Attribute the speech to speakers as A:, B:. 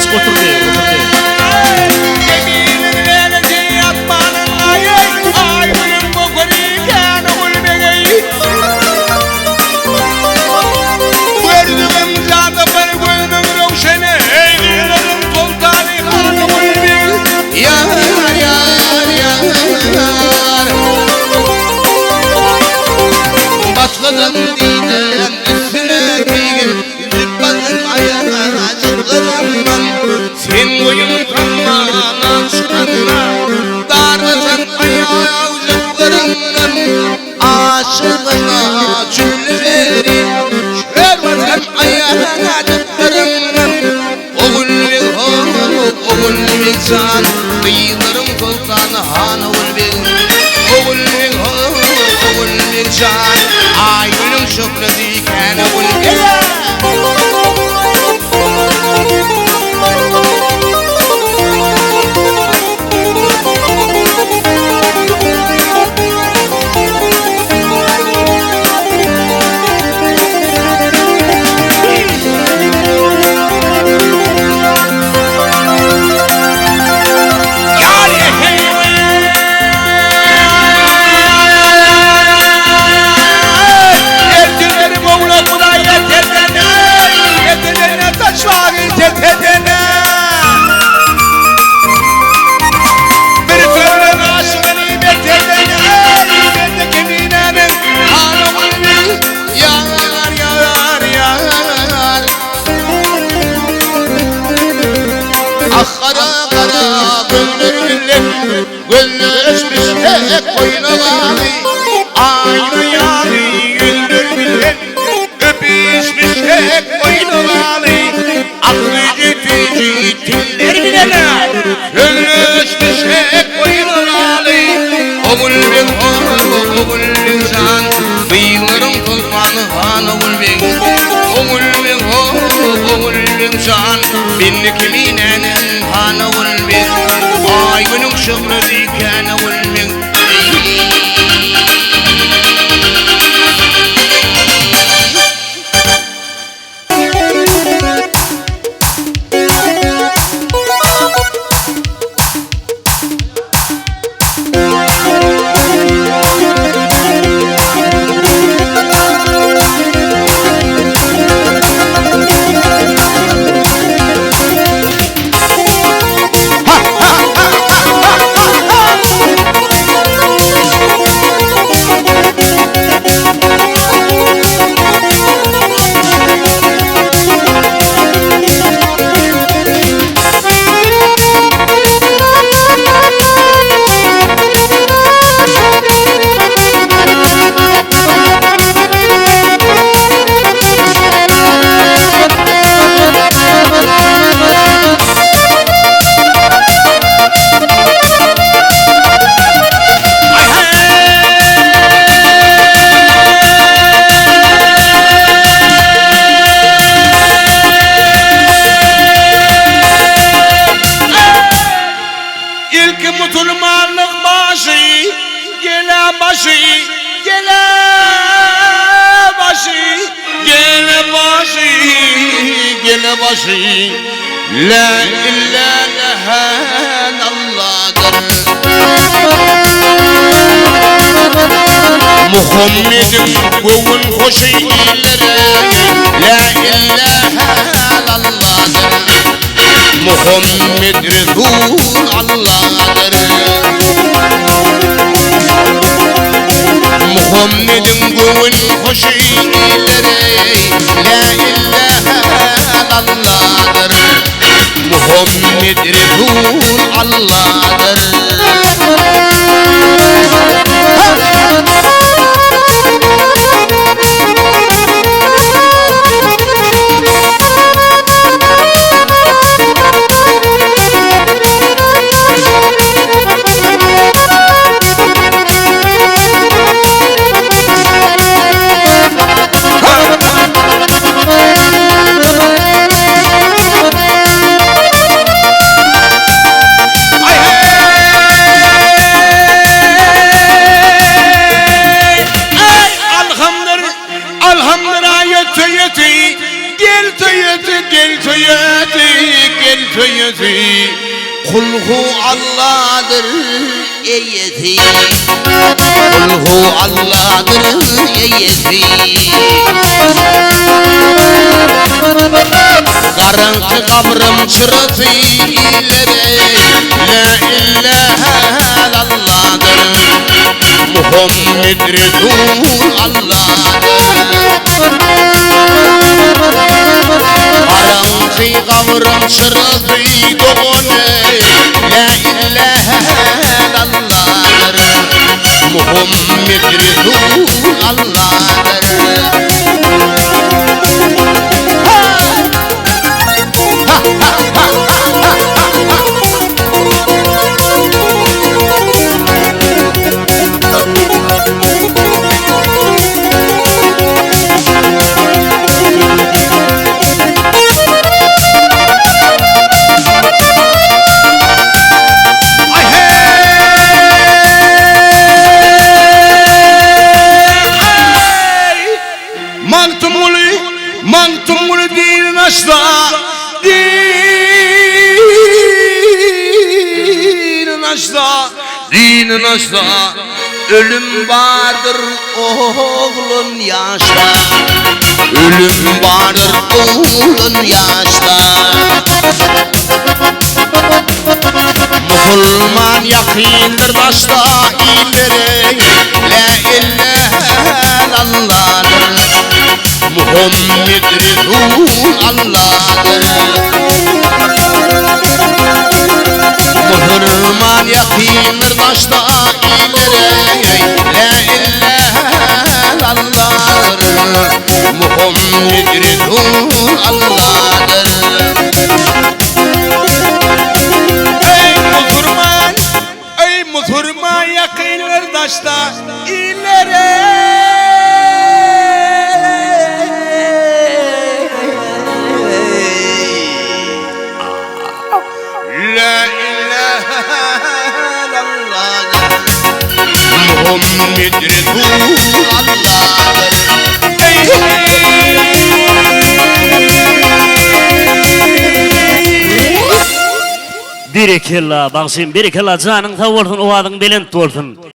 A: Açyk oturdy, oturdy.
B: Zeminiň lälesi, asmanyň aýy, Aý-Günüň göwheri, kän Ogulbegeý. Gördügim jadygöý gözümiň röwşeni, Gyzlaryň soltany han Ogulbeg.
C: Ýar, ýar, ýar. Başgadan diýdem üstüne geýgin, Jüpbasyň aýagyna jykgyrandan.
B: Sen goýun sammana çykanda,
C: Dargaşan aýag jykgyrandan. Aşygyna jümle berip, Şör basan aýagyna jykgyrandan. Ogulbeg ho, Ogulbeg jan, Gyzlaryň soltany han Ogulbeg. Ogulbeg ho, Ogulbeg jan, Aý-günüň şöhlesi kän Ogulbeg. Ýar, ýar, ýar. Ah gara gara gözler bilen Gözleşmiş hek oýnagaly
B: Aýna ýaly ýüzler bilen Öpüşmiş hek oýnagaly Akly jüpüji tiller bilen Sözleşmiş hek oýnagaly
C: Ogulbeg Ogulbeg jan Gyzlaryň soltany han Ogulbeg Ogulbeg Ogulbeg jan Bende keminäniň han Ogulbeg Aý-günüň şöhlesi kän Ogulbeg
B: Ilki musulmanlyk başy, gele başy, gele başy, gele başy,
C: Gele başy, La ilahe illallah'dyr. Muhammediň göwün hoşy illere, La ilahe illallah'dyr. Muhammed Resul Allah'dyr. Muhammediň göwün hoşy illere, La ilahe illallah'dyr. Muhammed Resul Allah'dyr.
B: Ay alhamdır, alhamdır ayeti yeti. Gel söýesi, gel söýesi, gel söýesi.
C: Kulhu Allahdyr eýesi. Kulhu Allahdyr eýesi. Garaňky gabrym çyrasy illere La ilahe illallahdyr. Muhammed Resul Allahdyr. Garaňky gabrym çyrasy dogany La ilahe illallahdyr. Muhammed Resul Allahdyr.
B: Magtymguly, Magtymguly dinin açsa, dinin açsa, dinin açsa,
C: Ölüm bardyr oglun ýaşda, Ölüm bardyr oglun ýaşda. Musulman ýakyndyr daşda illere, La ilahe illallahdyr. Muhammed Resul Allahdyr. Musulman ýakyndyr daşda illere, La ilahe illallahdyr. Muhammed Resul Allahdyr.
B: Eý musulman, eý musulman ýakyndyr daşda illere.
C: La ilahe illallahdyr. Muhammed Resul Allahdyr.
A: Berekella bagşym berekella janyň sag bolsun owazyň belent bolsun.